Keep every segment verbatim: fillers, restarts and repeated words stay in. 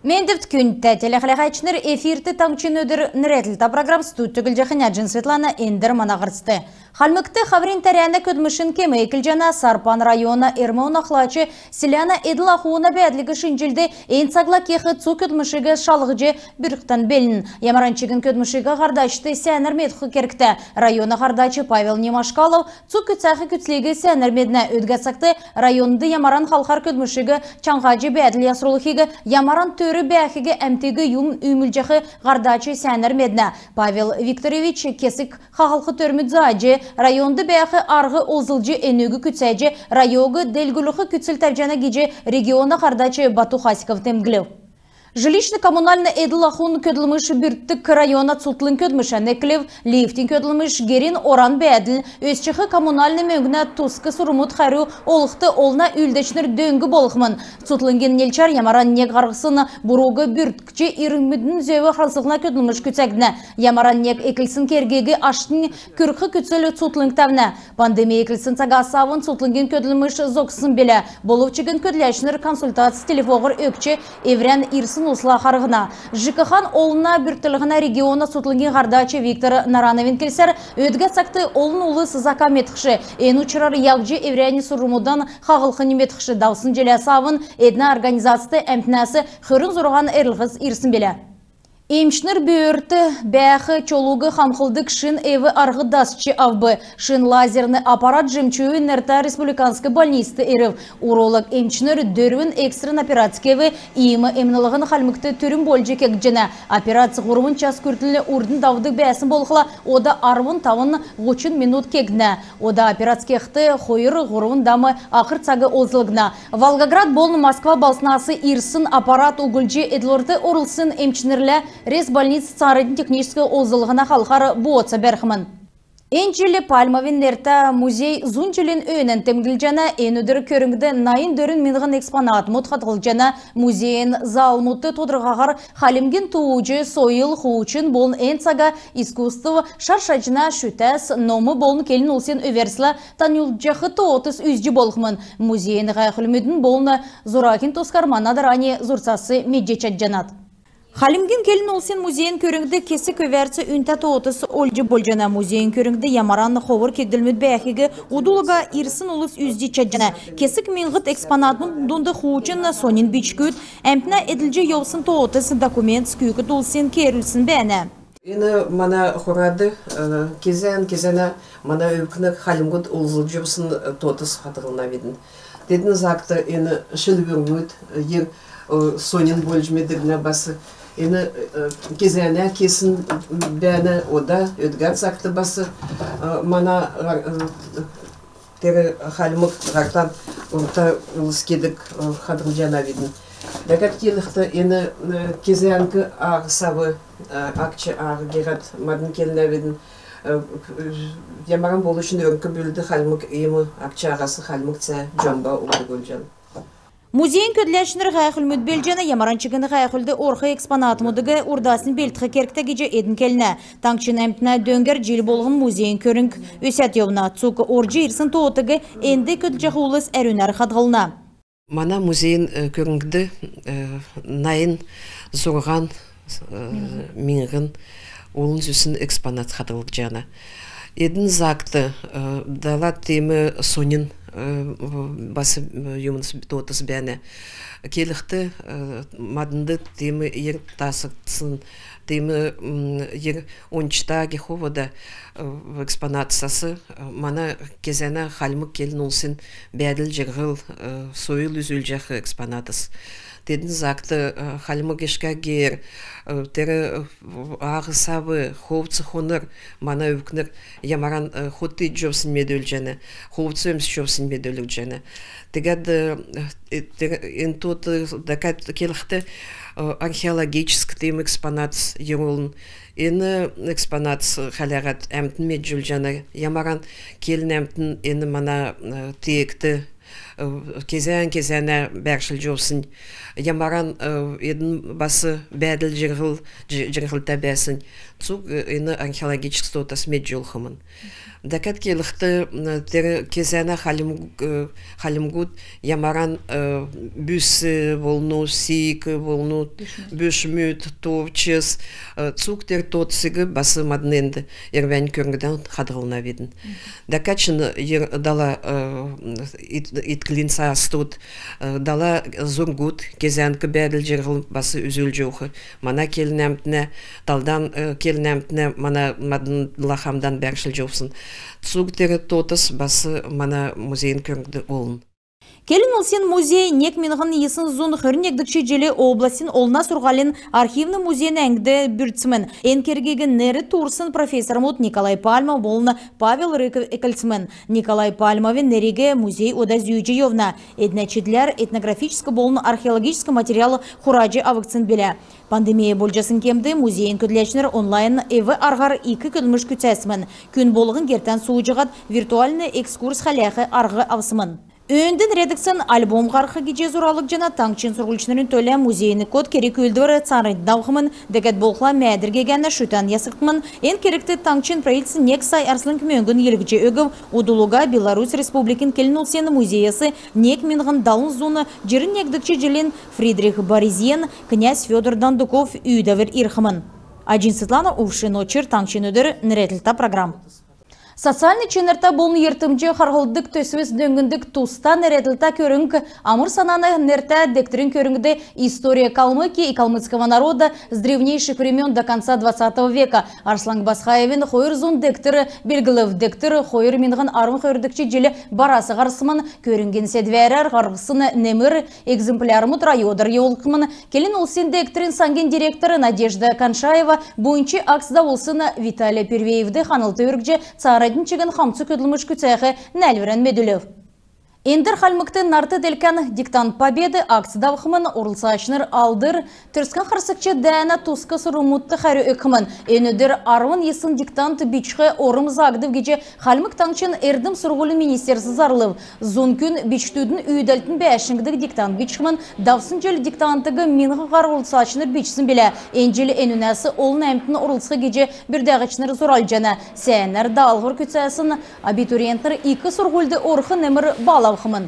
Мендвт, күндтә телехәләһәчнр! Эфирт «Таңһчин өдр» нерәдлтә программ. Студьд Түглҗәхнә Җин Светлана. Эндр мана һарцд. Хальмгт хаврин тәрәнә көдлмшин кем эклҗәнә. Сарпан района РМО-н ахлач селәнә эдл-ахуна бәәдлиг шинҗлҗ, эн цагла кех цуг көдлмшиг шалһҗ бүрткхән белн. Ямаран чигн көдлмшиг һардачд сәәнәр медх кергтә. Района һардач Павел Немашкалов цуг күцәх күцлиг сәәнәр меднә. Өдгә цагт районд ямаран халхар көдлмшиг чаңһаҗ, бәәдл ясрулхиг, ямаран төр бәәхиг, әмтиг юмн үүмүлҗәх һардач сәәнәр меднә. Павел Викторович кесг хаһлх төрмүд зааҗ, районд бәәх арһ олзлҗ, энүг күцәҗ, райониг делгрүлх күцл тәвҗәнә гиҗ региона һардач Бату Хасиков темдглв. Жилищн-коммунальн эдл-ахун көдлмш бүрткдг района цутхлң көдлмшән эклв. Лифтин көдлмш, герин оран бәәдл, өсчәх коммунальн мөңгнә туск сурврмудт хәрү олхд олна үүлдәчнр дөң болхмн. Цутхлңгин нилчәр ямаран нег һарһсн буруг бүрткҗ, иргдин зөв харслһна көдлмш күцәгднә. Ямаран нег эклсн кергиг аштнь күргх күцл цутхлң тәвнә. Пандемия эклсн цагас авн цутхлңгин көдлмш зогссн билә. Болв чигн көдләчнр консультац телефоһар өгч, эврән ирсн улсла харһна. ЖКХ-н олна бүртклһнә региона цутхлңгин һардач Виктор Нарановин келсәр, өдгә цагт олн улс зака медхш. Эн учрар яһҗ эврәннь сурврмудан хаһлхинь медхш. Давсн җиләс авн эднә организацд әмтнәс хөрн зурһан эрлһс ирсн билә. Эмчнр бөрт бәәх чолуг хамхлдг шин эв-арһ дасч авв. Шин лазерн аппарат Жемчуевин нертә республиканск больницд ирв. Уролог эмчнр дөрвн экстренн операц кев. Иим эмнлһн Хальмгт түрүн болҗ кегдҗәнә. Операц һурвн час күртл урднь давдг бәәсн болхла, ода арвн тавн-һучн минут кегднә. Ода операц кехд хойр-һурвн дам ахр цаг олзлгдна. Волгоград болн Москва балһснас ирсн аппарат углҗ эдлврт орулсн эмчнрлә Ресбольниц цааранднь техническ олзллһна халхар бооца бәрхмн. Эн җил Пальмовин нертә музей зун җилин өөнән темдглҗәнә. Эн өдр көрңгд найн дөрвн миңһн экспонатмуд хадһлгдҗана. Музейин залмудт тодрхаһар хальмгин тууҗ, сойл, хуучн болн эн цага искусств, шар шаҗна, шүтәс, ном болн келн улсин өвәрцлә таньлдулҗах тоотс үзҗ болхмн. Музейин һәәхүлмүдин болн зураһин тускар мана дарани зургас медҗ чадҗанат. Хальмгин келн улсин музейин көрңгд кесг өвәрц үнтә тоотс олҗ болҗана. Музейин көрңгд ямаран ховр кегдлмүд бәәхиг удл уга ирсн улс үзҗ чадҗана. Кесг миңһн экспонатмудын дунд хуучн соньн бичгүд, әмтнә эдлҗ йовсн тоотс, документс, күүкд улсин кеерүлсн бәәнә. Эн мана хурад, э, кезән-кезәнә мана өвкнр хальмгуд олзлҗ йовсн, э, тоотс хадһлнавидн. Тедн цагт эн шилбүрмүд, э, йир, э, соньн болҗ медгднә бас. Эн, э, кезәнә кесн бәәнә, ода өдгә цагт бас, э, мана, э, тер хальмг һартан урта улс кедг, э, хадһлҗанавидн. Дәкәд келхд, эн, э, кезәңк ааһ-сав, э, акч ааһ гиһәд мадн келнәвидн. Э, ямаран болвчн өрк-бүлд хальмг иим акч ааһас хальмг цә, җомба угдг болҗана. Музейин көдләчнр һәәхүлмүд белдҗәнә. Ямаран чигн һәәхүлд орх экспонатмудыг урдаснь белдх кергтә гиҗ эдн келнә. Таңһчин әмтнә дөңгәр җил болһн музейин көрңг өсәд йовна. Цуг орҗ ирсн тоотыг энд көдлҗәх улс әрүнәр хадһлна. Мана музейин, э, көрңгд, э, найн зурһан, э, миңһн олн зүсн экспонат хадһлгдҗана. Эдн цагт, э, дала тиим соньн, э, бас, э, юмнс, тоотс бәәнә. Келхд, э, маднд тиим йир таасгдсн, тиим, м, йир ончта гих ода, э, экспонатсас, э, мана кезәнә хальмг келн улсин бәәдл-җирһл, э, сойл үзүлҗәх экспонатс. Тедн цагт, э, хальмг ишкә гер, э, тер, э, ааһ-сав, хувц-хунр мана өвкнр ямаран, э, хот идҗ йовснь медүлҗәнә, хувц өмсҗ йовснь медүлҗәнә. Тегәд, э, тер, эн тоот, э, дәкәд келхд, э, археологическ тиим экспонатс йир олн. Эн экспонатс хәләһәд әмтн медҗ болҗана, ямаран келн әмтн эн мана, э, теегт, э, Кезән-кезәнә бәәршлҗ йовсн, ямаран эдн бас бәәдл-җирһл, җирһлтә бәәсн, цуг эн археологическ тоотас медҗ болхмн. Дәкәд келхд, тер кезәнә хальмгуд ямаран бүс болн сик болн бүшмүд, товчс, цуг тер тоотсиг бас мадн энд, Эрвән көрңгдән хадһлнавидн. Дәкәд чигн йир дала итклин саастуд, дала зургуд кезәнк бәәдл-җирһл бас үзүлҗ йовх. Мана келн-әмтнә, талдан келн-әмтнә мана мадн дала хамдан бәәршлҗ йовсн. Цуг тер тоотас бас мана музейин көрңгд болн. Келн улсин музей нег миңһн йисн зун хөрн негдгч җил областин олна сурһулин архивн музейин әңгд бүрдсмн. Эн кергиг нер туурсн профессормуд Николай Пальмов болн Павел Рыков эклсмн. Николай Пальмовин нериг музей ода зүүҗ йовна. Эднә чидләр этнографическ болн археологическ материал хураҗ авгдсн билә. Пандемия болҗасн кемд музейин көдләчнр онлайн эв-арһар ик көдлмш күцәсмн. Күн болһн гертән сууҗаһад виртуальн экскурс хәләх арһ авсмн. Өөнд нерәдгдсн альбом һарһх гиҗ зуралгдҗана. Таңһчин сурһульчнрин төлә музейин код керг-үүлдвр цааранднь давхмн. Дәкәд болхла Мәәдр гегәнә шүтән ясгдхмн. Эн кергт таңһчин правительств нег сай арслң мөңгн йилһҗ өгв. Удл уга Беларусь Республикин келн улсин музейәс нег миңһн далн зун җирн негдгч җилин Фридрих Баризьен, князь Федор Дондуков үүдәвр ирхмн. Аҗин Светлана, Увшин Очр, «Таңһчин өдр» нерәдлтә программ. Социальн чинртә болн йиртмҗ харһлдг төсвс дөңндг туста нерәдлтә көрң Амур-Сананын нертә дегтрин көрңд «История Калмыкии и калмыцкого народа с древнейших времён до конца двадцатого века» Арслан Басхаевин хойр зун дегтр белглв. Дегтр хойр миңһн арвн хойрдгч җил барас һарсмн. Көрңгин седвәрәр һарһсн немр экземплярмуд районар йовулхмн. Келн улсин дегтрин саңгин директор Надежда Каншаева буйнч акц давулсн Виталий Первеевд ханлт өргҗ, цааранднь чигн хамцу көдлмш күцәх нәәлврән медүлв. Эндр Хальмгт нарт делкән «Диктант Победы» акц давхмн. Орлцачнр Алдр Төрскән харсгч дәәнә туск сурврмудт хәрү өгхмн. Эн өдр арвн йисн диктант бичх орм заагдв гиҗ Хальмг Таңһчин эрдм-сурһулин министерств зарлв. Зун күн бичкдүдин үүдәлтин бәәшңд диктант бичхмн. Давсн җил диктантыг миңһн һар орлцачнр бичсн билә. Эн җил энүнәс олн әмтн орлцх гиҗ бүрдәгчнр зуралҗана. Сәәнәр даалһвр күцәсн абитуриентнр ик сурһульд орх немр балл авхмн.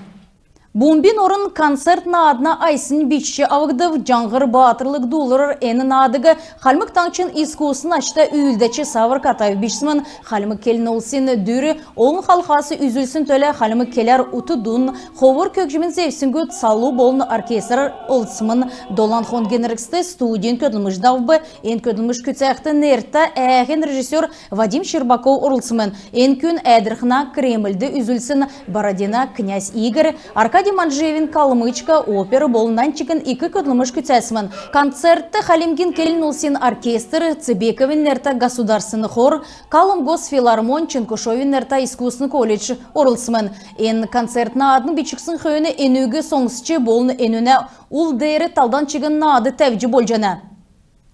«Бумбин орн» концерт-наадна айснь бичҗ авгдв. «Җаңһр» баатрлг дуулврар эн наадыг Хальмг Таңһчин искусствин ачта үүлдәч Савр Катаев бичсмн. Хальмг келн улсин дүр олн халхас үзүлсн төлә хальмг келәр ут дун, ховр көгҗмин зевсгүд, салу болн оркестрәр орлцсмн. Долан хонгин эргцд студин көдлмш давв. Эн көдлмш күцәхд нертә әәһин режиссер Вадим Щербаков орлцсмн. Эн күн Әәдрхнә Кремльд үзүлсн «Бородина», «Князь Игорь», Аркадий Манджиевин «Калмычка» опер болн нань чигн ик көдлмш күцәсмн. Концертд Хальмгин келн улсин оркестр, Цебековин нертә государственн хор, Калмгосфилармонь, Чонкушовин нертә искусствин колледж орлцсмн. Эн концерт-наадн бичгдсн хөөн энүг соңсҗ болн энүнә ул деер талдан чигн наад тәвҗ болҗана.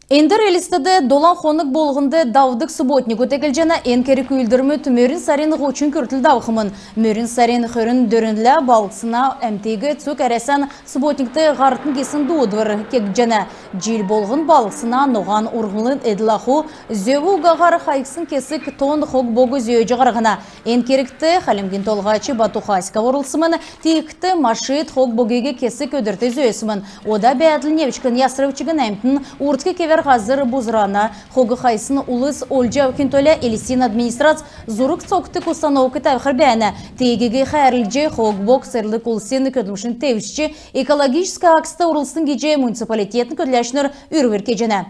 Эндр Элстд долан хонг болһнд давдг субботникуд эклҗәнә. Эн керг-үүлдврмүд мөрн сарин һучн күртл давхмн. Мөрн сарин хөрн дөрвнлә балһсна әмтиг цуг Әрәсән субботникт һартн гисн дуудвр кегдҗәнә. Җил болһн балһсна ноһан урһмлын эдл-аху зөв угаһар хайгдсн кесг тонн хог-бог зөөҗ һарһна. Эн кергт Хальмгин Толһач Бату Хасиков орлцсмн. Тиигхд машид хог-богиг кесг өдрт зөөсмн. Ода бәәдл невчкн ясрв чигн, әмтн урдк кевәр һазр бузрана. Хог хайсн улс олҗ авхин төлә Элстин администрац зург цокдг установк тәвхәр бәәнә. Тиигиг хәәрлҗ, хог-бог церглдг улсин көдлмшинь тевчҗ, экологическ акцд орлцтн гиҗ муниципалитетин көдләчнр үрвр кеҗәнә.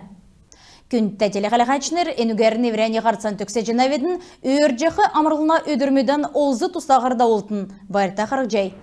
Күндтә телехәләһәчнр, энүгәрн эврәннь һарцан төгсәҗәнәвидн. Өөрдҗәх амрлһна өдрмүдән олз-тустаһар давултн. Байрта харһцхай.